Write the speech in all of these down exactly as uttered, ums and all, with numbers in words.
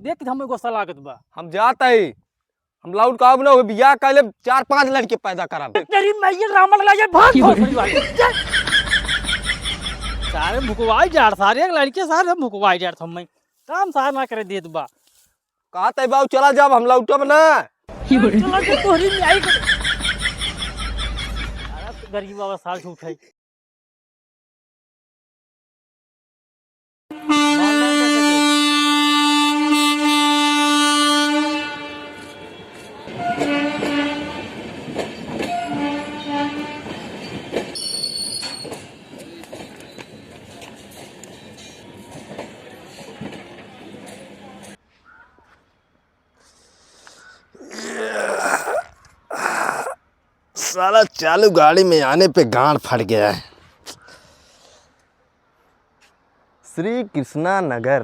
देख कि हमें गुस्सा लागत बा। हम जात ही, हम लौट का अब ना हो, बियाह कर ले, चार पांच लड़के पैदा करब। तेरी मैया रामन लगे भाग भोसड़ी वाले। सारे भुकवाई जाड़, सारे एक लड़के सारे भुकवाई जाड़ हमें। काम सार ना करे देत बा। कहत ही बाबू चला जाब, हम लौटब ना। चला के तोहरी में आई। अरे गरीब बाबा साल झूठ है। साला चालू गाड़ी में आने पे गांड फट गया है। श्री कृष्णा नगर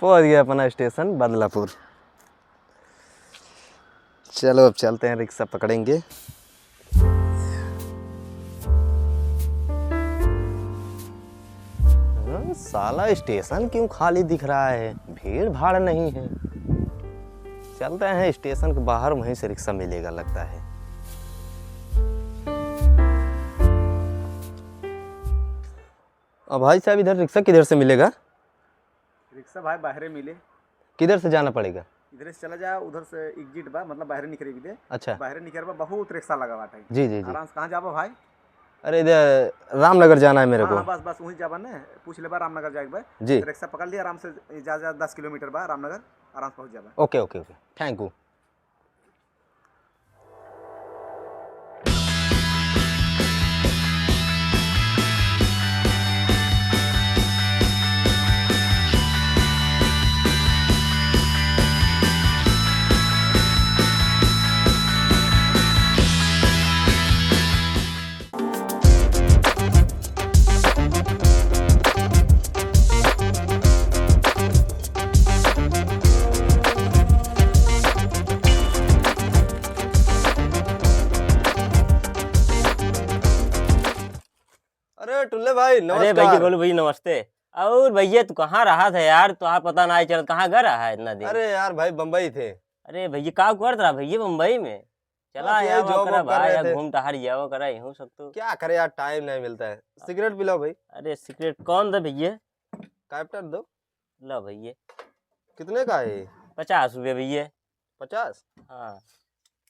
पहुंच गया अपना स्टेशन बदलापुर। चलो अब चलते हैं, रिक्शा पकड़ेंगे। हाँ, साला स्टेशन क्यों खाली दिख रहा है, भीड़ भाड़ नहीं है। चलते हैं स्टेशन के बाहर, वहीं से रिक्शा मिलेगा लगता है। अब भाई साहब, इधर रिक्शा किधर से मिलेगा? रिक्शा भाई बाहरे मिले। किधर से जाना पड़ेगा? इधरे से चला जा, उधर से एग्जिट बा, मतलब बाहरे निकरे भी दे। अच्छा। बाहरे निकरबा, बहुत रिक्शा लगा बाटे। जी, जी, जी। आराम से। कहाँ जाबा भाई? अरे इधर रामनगर जाना है मेरे हाँ, को। हाँ, बस, बस वहीं जाबा ने, पूछ लेबा रामनगर जाए के बा। जी। रिक्शा पकड़ लिया, आराम से जा, जा दस किलोमीटर बा रामनगर, आराम से पहुँच जाबा। OK, OK, OK, thank you। अरे टुल्ले भाई, अरे भैया, नमस्कार। बोलो भैया, नमस्ते। और भैया, तू कहाँ रहा था यार? तोहार पता नाहीं चलत, कहाँ गया रहा है इतना दिन? अरे यार भाई, बम्बई थे। अरे भैया, का करत रहा भैया बम्बई में? चला बस यही आवा job करा वॉब कर भाई, रहे या थे। घूम टहर जावा करा, यहूँ सब तो। क्या करे यार, time नहीं मिलता है। सिगरेट पिलाओ भाई। अरे सिगरेट कौन था भैया? कैप्टन दो। लो भैया। कितने का है? पचास रुपये भैया। पचास? हाँ।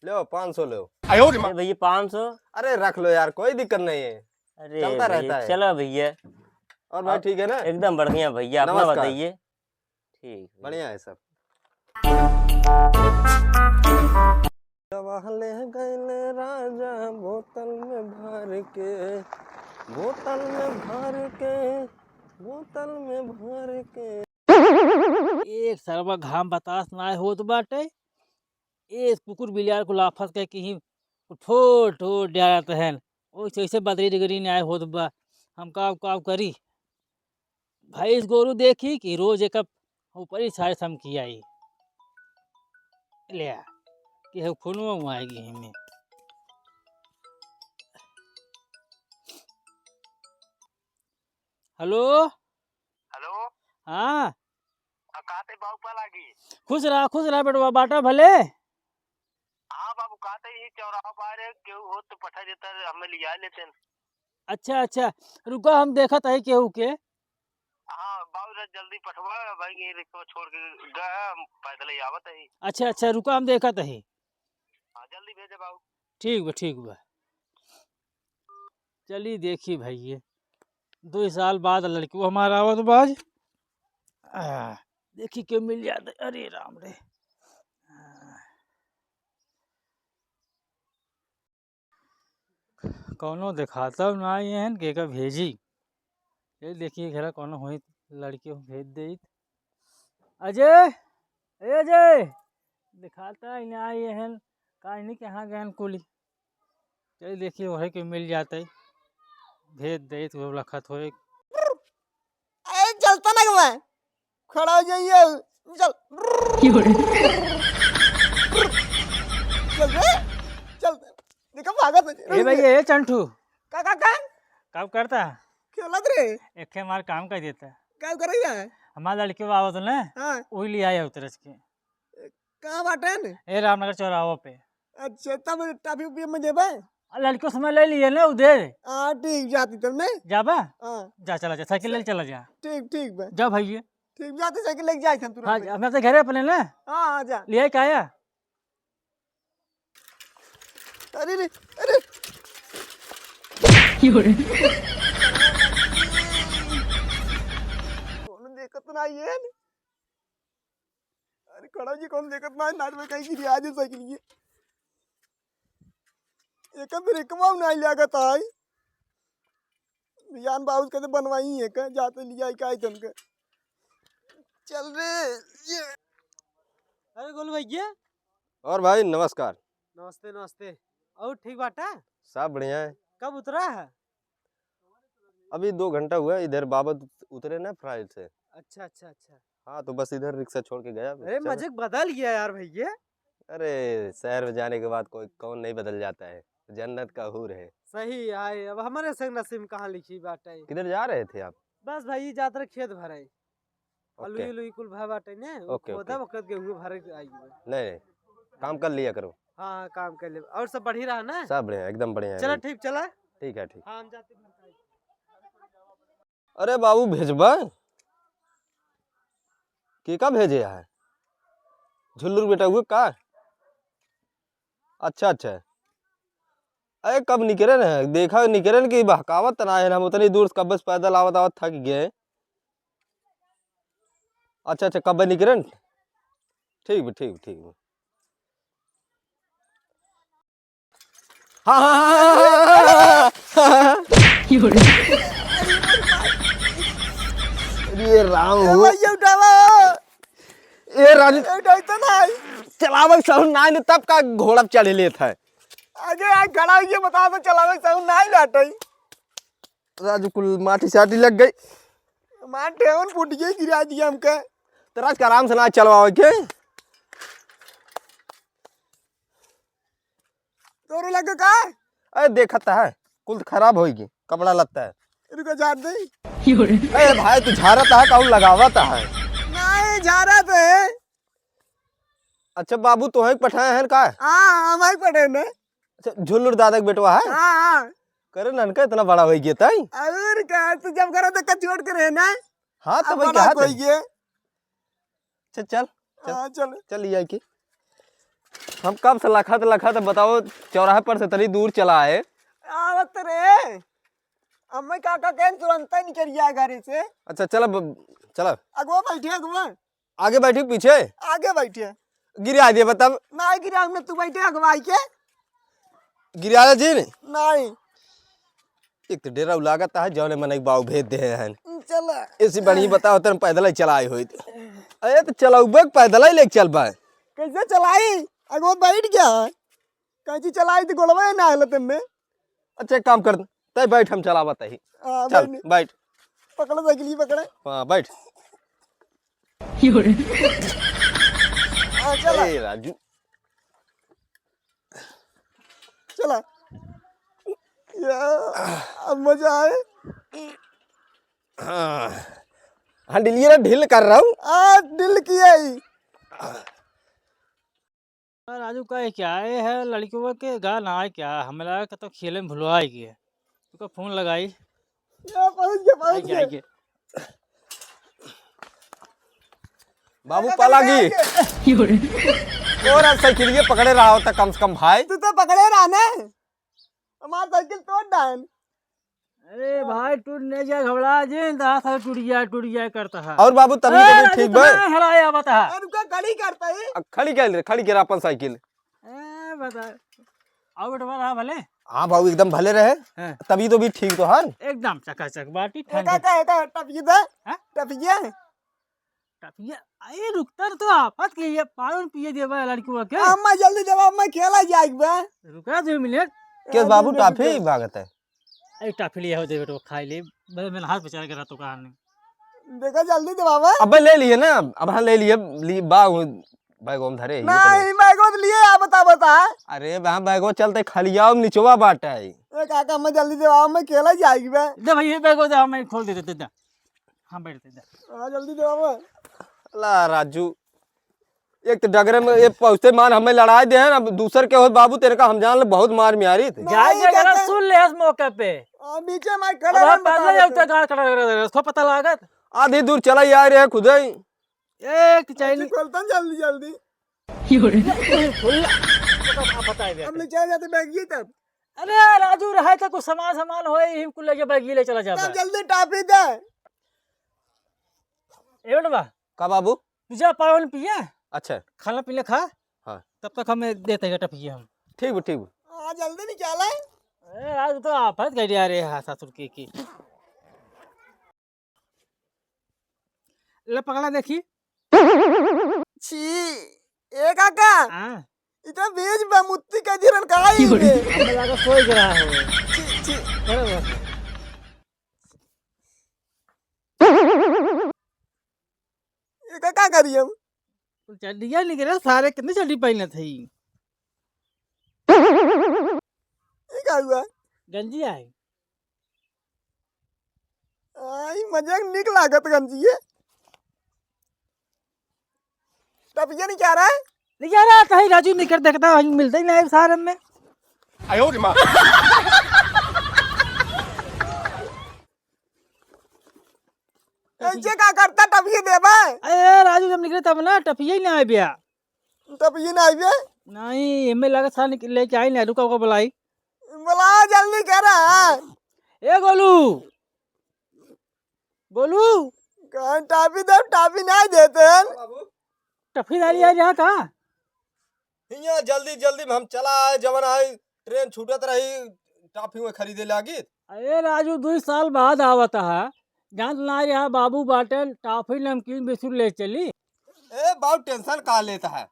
लो, पाँच सौ लो। अरे भैया, पाँच सौ। अरे रख लो यार, कोई दिक्कत नहीं है। अरे चलता भैया, रहता है। चलो भैया। और भाई, ठीक है ना? एकदम बढ़िया भैया, अपना नमस्कार। बताइए। ठीक भैया। बढ़िया है सब। दवा ले गइले राजा बोतल में भर के, बोतल में भर के, बोतल में भर के। एक सरवा घाम बतास नाय होत बाटे। ए कुकुर बिलार कुल आफत के किहीं ठोर ठोर डारत हन। ओइसे, ओइसे बदरी डिगरी नाय होत बा। हम काव काव करी? भैंस गोरू देखी कि रोज एक ऊपर ही सारे समकी आई। ले आ, कि है फोनवा हुआ आएगी हमें। हेलो। हेलो। हाँ। आ, का ते बाबू पा लागी? खुश रहा, खुश रहा बेटवा, बाटा भले। हाँ बाबू, का ते ही चौराहा बाहर है, केहू हो तो पठा देता, हमें लिया लेते हैं। अच्छा, अच्छा, रुका, हम देखत है केहू के। हाँ बाबू, जरा जल्दी पठवा भाई, ये रिक्शा छोड़ के गया, हम पैदल ही आवत है। अच्छा, अच्छा, रुका, हम देखत है। हाँ, जल्दी भेजे बाबू। ठीक बा, ठीक बा। चली देखी भैया, दुइ साल बाद लड़कियो हमार आवत बा आज। आ, देखी के मिल जात। अरे राम रे। आ। कौनो देखाता नाहीं है, केका भेजी? ये देखिए, घरा कौनो होई, लड़की हो भेज देइत। अजय, ए अजय, देखाता ही नाहीं है, का इन्हीं के यहाँ गए कुली? चल देखिए, वही के मिल जाते, भेज देइत, वो लखत होए। ए, चलता ना मैं, खड़ा हो जाइए, चल। क्यों रे? चल बे, चल। देखो, भागत है। ए भैया, ए चंठू। का, का, का? काम करता? खेलत रे। एक ठे हमार काम कर देता। काम करे है? हमार लड़की आवत ने, हाँ। वही ले आए उतरस के। कहाँ बाटे ने? ए, रामनगर चौराहा पे। अच्छा, तब टाफी उपी में देबे? आ, लड़कियों समय ले लिए ना, उ दे। हाँ, ठीक, जाती तब ने। जाबा? हाँ। जा, चला जा, साइकिल ले चला जा। ठीक, ठीक बा। जा भैया। ठीक, जाते साइकिल लेके जाए हम तुरंत। हाँ, अपने तो घरे अपने ना। हाँ, हाँ, जा। ले आए का आया? अरे रे, अरे। कौन देखत ना ये? अरे खड़ा जी, कौन देखत ना, नाट में कहीं गिरी आ जाए साइकिल ये। एक ब्रेकवा नहीं लागत आई। जान बाबू कदे बनवाई है का, जाते लिया का आई तनके। चल रे, ये। अरे गोलू भैया। और भाई नमस्कार। नमस्ते, नमस्ते। और ठीक बाटा? सब बढ़िया है। कब उतरा है? अभी दो घंटा हुआ, इधर बाबा उत-, उतरे ना फ्लाइट से। अच्छा, अच्छा, अच्छा। हाँ, तो बस इधर रिक्शा छोड़ के गया, अरे चल। मजे बदल गया यार भैया। अरे, शहर में जाने के बाद कोई कौन नहीं बदल जाता है, जन्नत का हूर है। सही आए, अब हमारे संग नसीब में कहाँ लिखी बाटे। किधर जा रहे थे आप? बस भाई, जात रहे खेत भरे। OK। अलुई, अलुई कुल भा बाटे ने, वो OK, खोदा OK। वक्त गेहूं भरे के आई बा। नहीं, नहीं, काम कर लिया करो। हाँ, हाँ, काम कर ले। और सब बढ़िया रहा ना? सब बढ़िया, एकदम बढ़िया है चला, भाई। ठीक, चला। ठीक है, ठीक। हाँ, हम जाते हैं। अरे बाबू, भेजबा? के का भेजे है? झुल्लुर बेटा हुए का? अच्छा, अच्छा। अरे कब निकरे न? देखा निकरे न कि बहकावत ना है, हम उतनी दूर से कब से पैदल आवत आवत थक गए। अच्छा, अच्छा, कब निकरे न? ठीक बा, ठीक बा, ठीक बा। हाँ, हाँ, हाँ, हाँ, हाँ, हाँ। अरे राम ए हो। भैया उठावा। ए राजू। ए उठाई तो नहीं। चलावे सहूर नाई न तब का घोड़ा पे चढ़े लेत है। आगे आगे खड़ा होइए, बता दो चलावे सहूर नाई लाटई। राजू कुल माटी साटी लग गई। मार ठेवन फूट गई, गिरा दिया हमका। तो राज का आराम से ना चलवावे के। तोरे लगे का? अरे देखत है, कुल खराब होइगी, कपड़ा लत्ता है। रुको झाड़ दे। अरे भाई, तू झाड़त है, कहूँ लगावत है? नहीं, झाड़त है। अच्छा बाबू, तोहे के पठाए हैं का? हाँ, हम ही पठाए ने। अच्छा, झुल्लुर दादा के बेटवा है? हाँ, हाँ। करे ननका इतना बड़ा होइ गया ताई? और का, तू जब करा तो कचोट करे ना। हाँ, तो अब भाई बड़ा कहा कोई था? ये। अच्छा, चल, चल। हाँ, चल। चल, ये आई के। हम कब से लखत, लखत बताओ, चौराहे पर से इतनी दूर चला आए। आवत रे। अम्मा काका कहन तुरंत ही निकल गया घरे से। अच्छा, चल अब, चल। अगवा बैठे, अगवा। आगे बैठी पीछे? आगे बैठे। गिरा दिए बताब। नहीं गिरा, हमने तू बैठे अगवा आई के। गिरा जी ने? नहीं। एक तो डेरा लागत है, जौने मनई बाऊ भेज दे हैं। चला। ऐसी बढ़िया बताओ, तन पैदल ही चलाए होई। अरे तो चलाऊ बे, पैदल ही लेके चल पाए। कैसे चलाई? अगो बैठ गया है। कैसी चलाई तो गोलवा ही ना हालत में। अच्छा, एक काम कर, तै बैठ, हम चलावत ही। हाँ, चल, बैठ। बैठ। पकड़ साइकिल ही पकड़े। हाँ, बैठ। हाँ, चला। ए, राजू। चला। या, अब मजा आए। हाँ। हाँ, ढील, ये ना ढील कर रहा हूँ। आ, ढील किया ही। राजू का क्या है, लड़कियों के गा ना है क्या? हमें लगा कि तो खेले में भुलवा ही गए। तुका फोन लगाई। या, पहुँच गया, पहुँच आइए, गया। आइए। बाबू, देखा, पाला देखा, गई। देखा। और अब साइकिल ये पकड़े रहा होता कम से कम भाई। तू तो पकड़े रहा ना। हमार साइकिल तोड़ डाल। अरे भाई, टूट नहीं जाए, घबरा जे, दांत है, टूट जाए, टूट जाए करता है। और बाबू, तबीयत, अरे, तबीयत ठीक बा? हराया बता। अरे, रुका, खड़ी करता है। आ, खड़ी कर ले, खड़ी कर अपन साइकिल। ए, बता। आओ बेटवा, रहा भले? हाँ बाबू, एकदम भले रहे। हाँ। तबीयत भी ठीक तो है? एकदम चकाचक बाटी, एका, ठंडी। एका, एका, टपिए दे। हाँ? टपिए। टपिया, अरे रुकता तो आफत के ये पानी पिए देवा लड़कियों के। अम्मा जल्दी देवा, अम्मा खेला जाए बा। रुका दो मिनट। केस ए, बाबू दो मिनट, टाफी दो। मांगत है? अरे टाफी लिया हो दे बेटो, खाई ले। बड़े मेरे हाथ पे चढ़ के रहा तो कहा नहीं। देखा जल्दी देवा बा। अबे ले लिए ना, अब हाँ ले लिए, ली, बा, वो बैगो में धरे ही नहीं, बैगो तो लिए आ, बता, बता। अरे वहाँ बैगो चलते खलियाओ में निचवा बाटा है। ए काका, अम्मा जल्दी देवा, अम्मा खेला जाए बा। दे भाई, ये बैगो दे, हम खोल देते, दे, दे। हाँ, बैठ दे, जा। हाँ, जल्दी दे बाबा। ला राजू, एक तो डगरे में ये पहुँचते मान हमें लड़ाई दे हैं, अब दूसर के हो बाबू, तेरे का हम जान ले बहुत मार मियारी थे। जाए नहीं, के जरा काका। सुन ले इस मौके पे। आ, नीचे मैं अब खड़ा हम रहूं, बता पैदल जाओ देते। तो गाड़ खड़ा कर दे, उसको पता लागत। आधी दूर चला ही आ रहे हैं खुद ही। एक चैन अच्छा, खोलता जल्दी, जल्दी। खुल, खुल, अब बताए दे। हम ले चले जाते बैग ये तब। अरे राजू, रहे तो कुछ सामान, सामान होए, ही कुल लेके बैग ये ले चला जाता। तब जल्दी टाफी दे। ए बेटवा, का बाबू? तू जा पावन पिए। अच्छा। खाना पीना खा। हाँ। तब तक हमें देते हैं टपिए हम। ठीक बा, ठीक बा। हाँ, जल्दी निकाले। ए, आज तो आफत गई यार, ये हाँ, ससुर की, की। ले पकड़ा देखी। छी, ए काका। हाँ। इ तो बीज बा, मुत्ती का धीरन का ही की हो रे? में। हमें लगा सोई गया हो। छी, छी। अरे वाह। ये का, का करी हम? चड्डिया निकले सारे, कितनी चड्डी पहनत है? ये का हुआ? गंजी आए। आई मजाक निक लागत गंजी ये। टपिया नहीं क्या रहा है? नहीं क्या रहा, कहीं राजू निकर देखता, वहीं मिलता ही नहीं सारे में। आयो रे माँ। ऐसे का करता, टपिए देबे? अरे राजू, जब निकले तब ना, टपिए ही ना आए बिया। टपिए ना आए बिया? नहीं, हमें लगा साल निक-, लेके आई ना, रुका, रुका, बुलाई। बुलाओ, जल्दी करा। ए गोलू, गोलू। कहाँ टापी दे, टापी ना देते हैं। टफी डाली है यहाँ का? हियाँ जल्दी जल्दी में हम चला आए, जवन आए ट्रेन छूटत रही, टाफी में खरीदे लागी। अरे राजू, दुई साल बाद आवत है, जानत ना रहा बाबू बाटन, टाफी नमकीन बिस्कुट ले चली। ए बाबू, टेंशन का लेता है,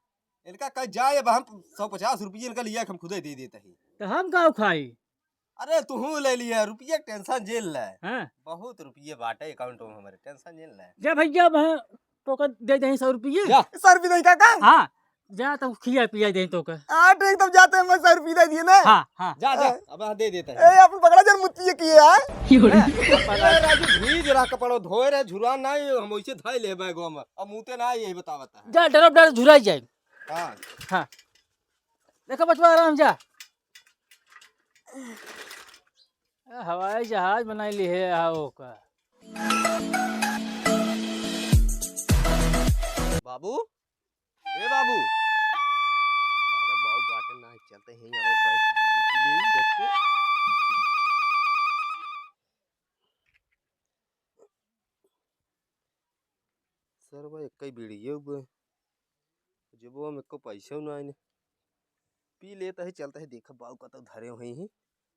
इनका कह जाए, अब हम सौ पचास रुपये इनका लिया, हम खुदे दे देते हैं। तो हम का खाई? अरे तुहू ले लिया, रुपये टेंशन जेल ले। हाँ। बहुत रुपये बाटे अकाउंट में हमारे, टेंशन जेल ले। जा भैया, अब हम तोका दे दे सौ रुपये। जा। सौ रुपये दे का, का? हाँ, जा तो खिया पिया दे तोका। हाँ, ठीक, तब जाते हैं, मैं सौ रुपये दे दिए ना। हाँ, हाँ। जा, जा, अब हाँ दे देते हैं। ए, अपन पकड़ा जन मुत्ती ये किए, हाँ? क्यों रे? अरे राजू, भीज रहा कपड़ो, धोए रहे, झुरा ना, हम वैसे धोए ले बैगवा में। अब मुते ना, यही बतावता है। जा, डरब डर झुराई जाए। हाँ। हाँ। देखो बचवा, आराम जा। हवाई जहाज बनाई ली है, आओ का। बाबू, ए बाबू। लागत बाबू बाटे ना, चलते हैं यार, बैठ के बीड़ी पी ले, बैठ के। सरवा एक्कै बीड़ी ये हुए। जेबवा में एको पैसा ना आइने। पी लेता है, चलता है, देखा बाऊ कतौ धरे हुई ही।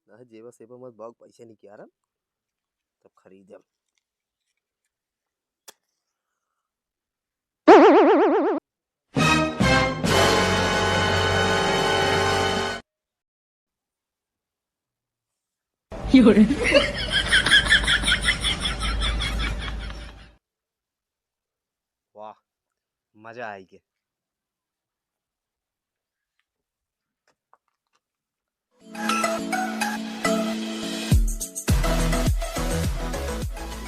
ना है जेबा सेबा मत बाऊ पैसा निकालन। तब खरीदम। वाह, मजा आई के।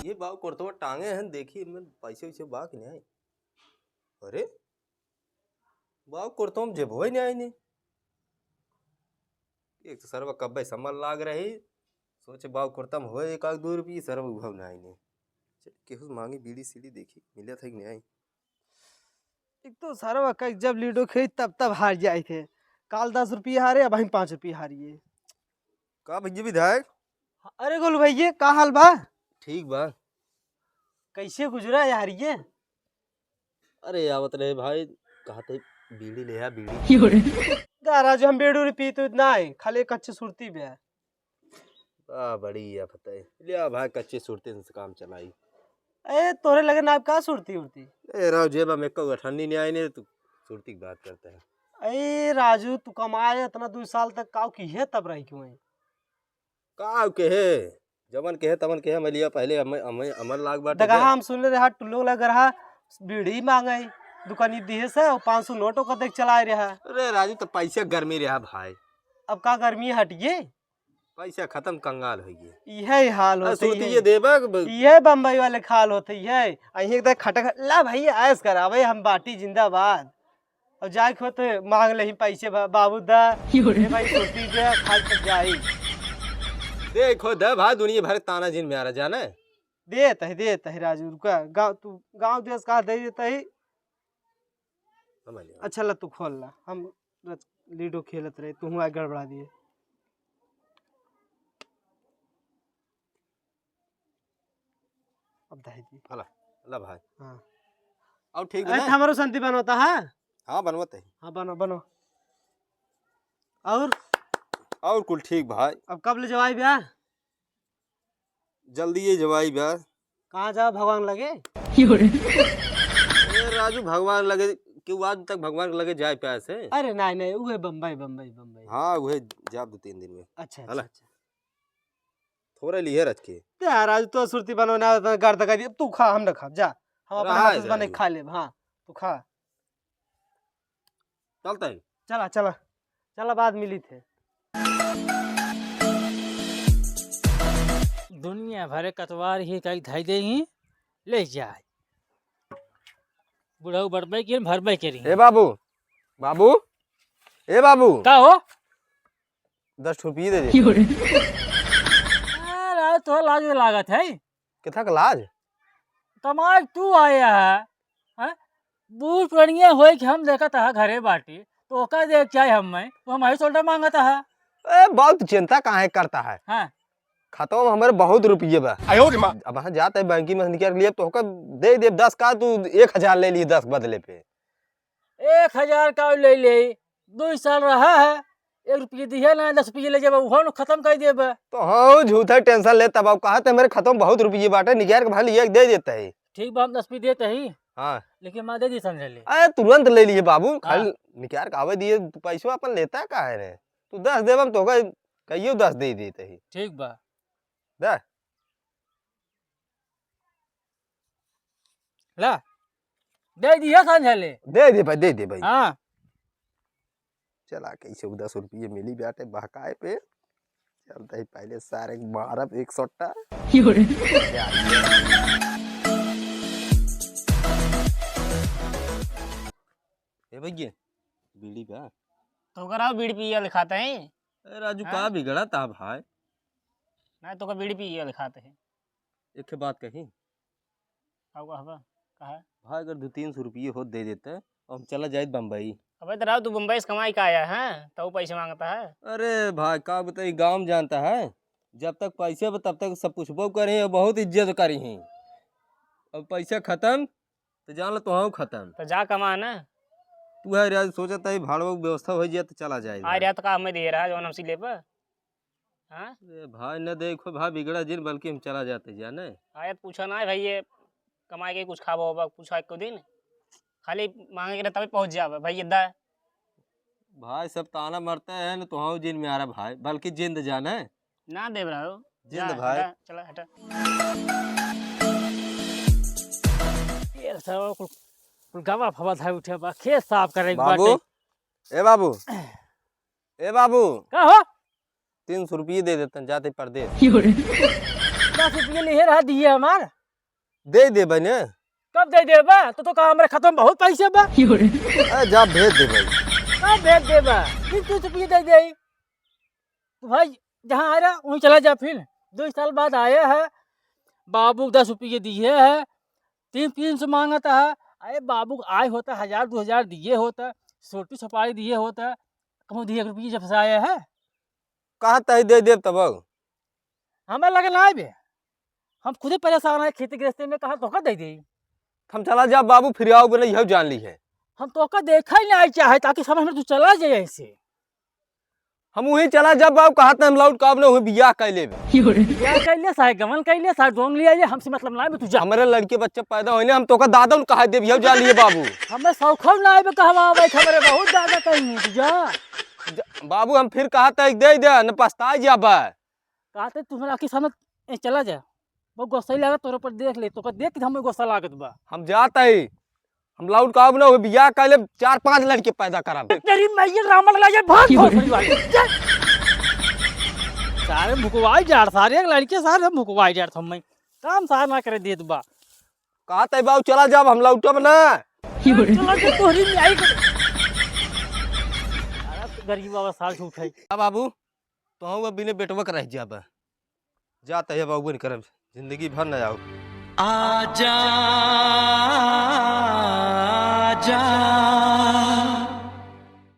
ये बाऊ कुर्तवा टांगे हैं, देखी इनमें पैसे वैसे बा कि नहीं। अरे, बाऊ कुर्तवा में जेबो ही नहीं आई नहीं। एक तो सरवा कब्बे समर लाग रही, सोचे बाऊ कुर्ता में होए एक आध दो रुपये, सरवा उहव ना आइने। चल, केहू से मांगी बीड़ी सीड़ी, देखी मिलत है कि नहीं। एक तो सरवा का जब लूडो खेली तब तब हार जाए थे। काल दस रुपये हारे, अब हम पाँच रुपये हारिए। का भैया विधायक? अरे गोलू भैया, का हाल बा? ठीक बा। कैसे गुजरा यार ये? अरे आवत रहे भाई, कहते बीड़ी ले आ, बीड़ी। क्यों रे? दा राजू, हम बीड़ी उड़ी पीत उत ना है, खाली कच्ची सुरती बे। आ, बड़ी आफत है। ले आ भाई, कच्ची सुरती से काम चलाई। ए, तोरे लगे ना का सुरती उरती? ए, राव जेबा में कऊ अठन्नी नहीं आई ने, तू सुरती की बात करता है। ए, राजू, तू कमाए इतना दो साल तक काऊ की है तब रही क्यों है? का कहे, जवन कहे तवन कहे, मैं लिया पहले अम-, अम-, अमर लाग बाटे दगहा के। हम सुनले रहा टुल्लो लग रहा, बीड़ी मांगे, दुकानी दिहे से, और पाँच सौ नोट ओकर देख चलाए रहा। अरे राजू, तो पैसे गर्मी रहा भाई। अब का गर्मी हटिए? पैसा खतम, कंगाल होइ गए। इहे हाल अरे होत सुरती है। ये देबा ब- इहे बम्बई वाले क हाल होत है, इहे। अहीं एक खटक, ला भइया, ऐश करावे, हम बाटी जिंदाबाद। अउर जाए के होत मांग लेही पैसे, बा-, बाबू दा, यो रे। ए भाई, सुरती दे, खाए तब जाई। देखो दा भाई, दुनिया भर ताना जिन में आ रहा जाने। देत है, देत है राजू, रुका। गाँव, तू गाँव देश का दे देत है। समझ गया। अच्छा ला, तू खोल ला, हम रच-, लूडो खेलत रहे, तू हुआ गड़बड़ा दिए। अब दे दी। हला, हला भाई। हाँ। अउर ठीक अरे, बना? हमारो शांति बनवता है? हाँ, बनवत है। हाँ, बनो, बनो। अउर? अउर कुल ठीक भाई। अब कब ले जवाई ब्याह? जल्दी ये जवाई बा। कहाँ जाओ भगवान लगे? यो रे। ए राजू, भगवान लगे, केहू आज तक भगवान के लगे जाए पाए से? अरे नहीं, नहीं, उहे बम्बई, बम्बई, बम्बई। हाँ, उहे जाब दो तीन दिन में। अच्छा, अच्छा, हला। अच्छा। थोड़े लिहे रच के। ते राजू, तो सुरती बनो ना, तो गर्द कर दिए। तू खा, हम ना खाब, जा। हम अपने रहा हाथ से बने जाए। खा लेब, हाँ, तू खा। चलते हैं। चला, चला, चला, बाद मिली थे। दुनिया भरे कतवार ही कई धई दे ही, ले जाए। बुढ़ऊ बड़बे के, भरबे के रही। ए बाबू, बाबू, ए बाबू। का हो? दस रुपये दे दे। अरे, तो लाज लागत है। कितना का लाज? कमाई तू आया है, हैं? बूढ़ पुरनिया होई कि हम देखत हा घरे बाटी, तो ओका देख के आई हम मैं, तो हम आई सोल्डर मांगत हा। ए, बहुत चिंता काहे करता है? हाँ। खतवा में हमरे बहुत रुपये बा। आयो रे माँ। अब हाँ जात है बैंक में से निकाल लिए, तो ओका दे दे दस का, तू एक हजार ले लिए दस बदले पे। एक हजार का ले ले, दुई साल रहा है, एक रुपये दिहे ना, दस रुपये ले जाबा, उहो न खतम कर देबा। तो हाँ, झूठा टेंशन लेता बाबू, कहा ते मेरे खतवा में बहुत रुपये बाटे, निकाल के भाई लिया के दे देता है। ठीक बा, हम दस रुपये देते ही। हाँ। लेकिन मैं दे दी समझ ले। अरे तुरंत ले लिए बाबू, हाँ। खाली निकाल के आवे दिए, तू पैसवा अपन लेता काहे रे? तू दस देबा, हम तोका कहियो दस दे देते ही। ठीक बा। दे। ला, दे दिया समझ ले। दे दे भाई, दे दे भाई। हाँ। चला, कैसे उ दस रुपये मिली बाटे बहकाए पे। चलते ही पहले सारे के मारब एक सट्टा। यो रे। ए भैया, बीड़ी बा? तो कराओ, बीड़ी पिए लिखाते हैं। ए राजू, हाँ? का बिगड़ा था भाई? ना, तो का बीड़ी पिए लिखाते हैं। एक बात कही। का कहबा? कहा? भाई, अगर दो तीन सौ रुपये हो दे देते, और हम चला जाइत बम्बई। अबे तो राव, तू बम्बई से कमाई का आया है, तो वो पैसे मांगता है? अरे भाई, का बताई, गाँव जानता है, जब तक पैसे बा, तब तक सब पूछबो करी और बहुत इज्जत करी ही। अब पैसा खत्म, तो जान लो, तोहाऊ खत्म। तो जा कमा ना। तू है राज, सोचत है भाड़वा की व्यवस्था हो जाए तो चला जाए। आ रहा तो का हमें दे रहा, जो हम सिले पर। हाँ? ए भाई, न देखो भाई, बिगड़ा जिन, बल्कि हम चला जाते जाने। आयत पूछा ना है भाई, ये कमाए के कुछ खाबो होबा, पूछा एक दिन। खाली मांगे के ना तभी पहुँच जाबे भाई, ये दा। भाई, सब ताना मरता है न, तोहाऊ जिन में आ रहा भाई, बल्कि जिंद जाने। ना देब रहो। जिंद जा, भाई। हटा, चला, हटा। ये सब कुल, कुल गवा फवा धाय उठे बा, खेत साफ करे के बाबू, बाटे। ए बाबू, ए बाबू। का हो? तीन सौ रुपये दे देतन, जाते परदेस। दस रुपये लिहे रहा दिए हमार। दे देबे ने। कब दे देबा? तो, तो कहा हमरे खाता में बहुत पैसे बा। अरे जा भेज देबे। कब भेज देबा? तीन सौ रुपये दे दे। तो भाई जहाँ आ रहा वहीं चला जा फिर। दो साल बाद आया है, बाबू दस रुपये दिए है, तीन, तीन सौ मांगता है। अरे बाबू आए होता, हजार दो हजार दिए होता, सोटी सुपारी दिए होता, कहूँ दिए रुपये जब से आया है। कहा तही दे देब तब? हमें लगे ना आबे, हम खुदे परेशान है खेती गृहस्थी में, कहा तोहका दे दे। हम चला जा बाबू, फिर आओ बोले, यह जान ली है। हम तोहका देखा ही नहीं चाहे, ताकि समझ में तू चला जाए ऐसे। हम वहीं चला जा बाबू, कहा हम लौट का अपने वहीं बियाह कर लेबे। बियाह कर ले साहे, गमन कर ले साहे, डोंग लिया ले, हमसे मतलब ना है, तू जा। हमारे लड़के बच्चे पैदा होने, हम तोहका दादा उन कहा देब, यह जान लिए बाबू। हमें सौखल ना आबे कहवा आवे, हमारे बहुत ज्यादा कहीं, तू जा। जा, बाबू हम फिर कहा तही दे दे, न पछताए जाबे। कहते तुम्हारा आँखी सामने, ए, चला जा। बहुत गुस्सा ही लगा तोरे पर, देख ले, तोका देख के हमें गुस्सा लागत बा। हम जात है, हम लौट का अब ना हो, बियाह कर ले, चार पांच लड़के पैदा करब। तेरी मैया रामन ला ये भाग भोसड़ी वाली। जा। सारे भुकवाई जाड़, सारे एक लड़के सारे भुकवाई जाड़ हम्मे। काम सार ना करे देत बा। कहा तै बाबू, चला जाब, हम लौटब ना। चला के तोहरी में आई। सारा गरीब बाबा सार झूठ है। का बाबू, तोहू अब बिने बेटवा के रह जाब। जा तै बाबू, बन करम, जिंदगी भर न आओ। आजा।